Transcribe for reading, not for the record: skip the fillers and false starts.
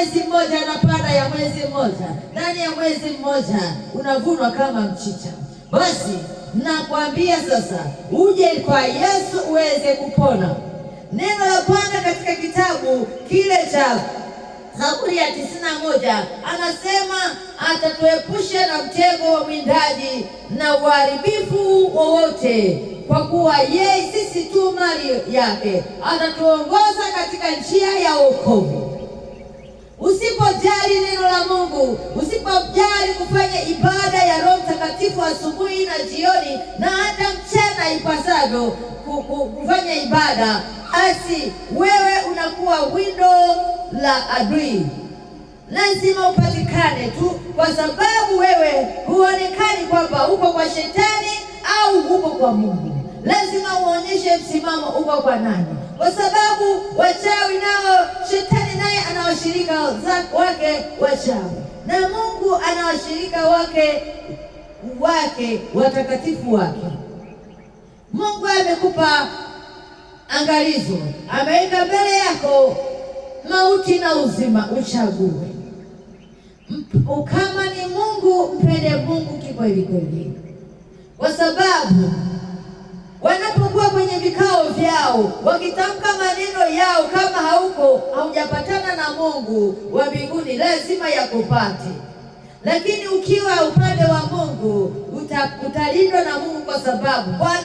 Mmoja anapanda ya mwezi mmoja, ndani ya mwezi mmoja unavunwa kama mchicha. Basi nakwambia sasa, uje kwa Yesu uweze kupona. Neno la Bwana katika kitabu kile cha Zaburi ya 91 anasema atatuepusha na mtego wa mwindaji na uharibifu wowote, kwa kuwa yeye sisi tu mali yake, atatuongoza katika njia ya wokovu. Usipojali neno la Mungu, usipojali kufanya ibada ya Roho Mtakatifu asubuhi na jioni na hata mchana ipasavyo kufanya ibada, basi wewe unakuwa windo la adui. Lazima upatikane tu, kwa sababu wewe huonekani kwamba uko kwa shetani au uko kwa Mungu. Lazima uonyeshe msimamo, uko kwa nani, kwa sababu wachawi nao, shetani naye ana washirika wake wachawi, na Mungu ana washirika wake watakatifu wake. Mungu amekupa angalizo, ameweka mbele yako mauti na uzima, uchague. Kama ni Mungu, mpende Mungu kikweli kweli, kwa sababu wanapokuwa kwenye vikao vyao wakitamka maneno yao, kama hauko haujapatana na Mungu wa mbinguni, lazima yakupate. Lakini ukiwa upande wa Mungu utalindwa na Mungu, kwa sababu Bwana